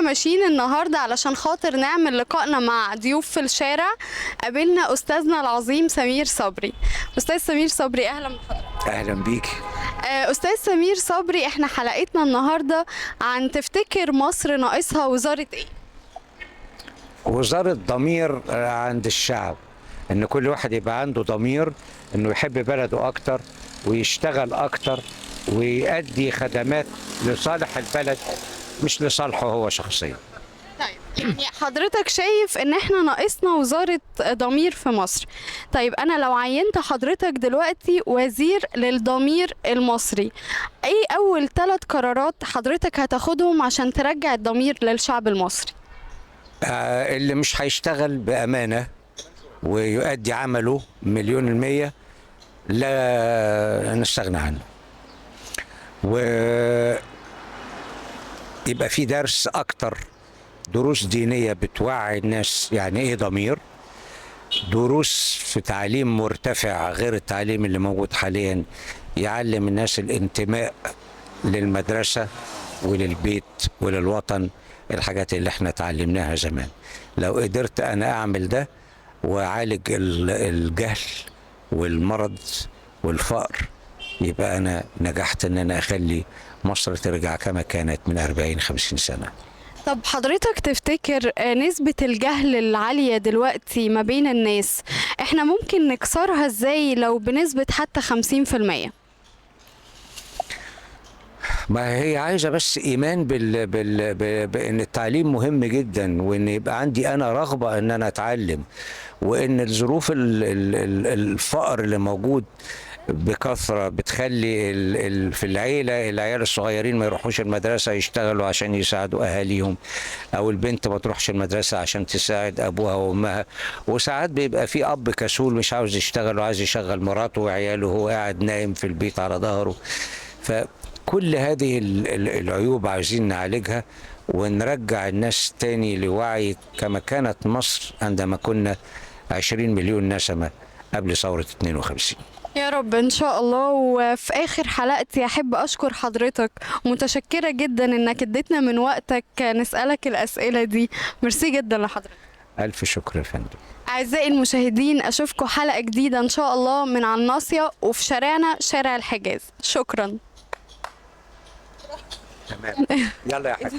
ماشيين النهارده علشان خاطر نعمل لقائنا مع ضيوف في الشارع قابلنا استاذنا العظيم سمير صبري. استاذ سمير صبري، اهلا بحضرتك. اهلا بيك. استاذ سمير صبري، احنا حلقتنا النهارده عن تفتكر مصر ناقصها وزارة ايه؟ وزارة ضمير عند الشعب، ان كل واحد يبقى عنده ضمير انه يحب بلده اكتر ويشتغل اكتر ويؤدي خدمات لصالح البلد مش لصالحه هو شخصيا. طيب، يعني حضرتك شايف ان احنا ناقصنا وزارة ضمير في مصر. طيب، انا لو عينت حضرتك دلوقتي وزير للضمير المصري، ايه اول 3 قرارات حضرتك هتاخدهم عشان ترجع الضمير للشعب المصري؟ اللي مش هيشتغل بأمانة ويؤدي عمله 1,000,000% لا نستغنى عنه، ويبقى في درس أكتر، دروس دينية بتوعي الناس يعني إيه ضمير، دروس في تعليم مرتفع غير التعليم اللي موجود حاليا يعلم الناس الانتماء للمدرسة وللبيت وللوطن، الحاجات اللي احنا تعلمناها زمان. لو قدرت انا اعمل ده واعالج الجهل والمرض والفقر، يبقى انا نجحت ان انا اخلي مصر ترجع كما كانت من 40 50 سنة. طب حضرتك تفتكر نسبة الجهل العالية دلوقتي ما بين الناس احنا ممكن نكسرها ازاي لو بنسبة حتى 50%؟ ما هي عايزه بس ايمان بان التعليم مهم جدا، وان يبقى عندي انا رغبة ان انا اتعلم، وان الظروف الفقر اللي موجود بكثرة بتخلي في العيلة العيال الصغيرين ما يروحوش المدرسه، يشتغلوا عشان يساعدوا اهاليهم، او البنت ما تروحش المدرسة عشان تساعد ابوها وامها. وساعات بيبقى في اب كسول مش عاوز يشتغل وعايز يشغل مراته وعياله وهو قاعد نايم في البيت على ظهره. فكل هذه العيوب عايزين نعالجها ونرجع الناس تاني لوعي كما كانت مصر عندما كنا 20 مليون نسمة قبل ثورة 52. يا رب ان شاء الله. وفي اخر حلقتي احب اشكر حضرتك، متشكرة جدا انك اديتنا من وقتك نسألك الاسئلة دي. ميرسي جدا لحضرتك. ألف شكر يا فندم. اعزائي المشاهدين، اشوفكم حلقة جديدة ان شاء الله من على الناصية وفي شارعنا شارع الحجاز. شكرا. تمام، يلا يا حاج.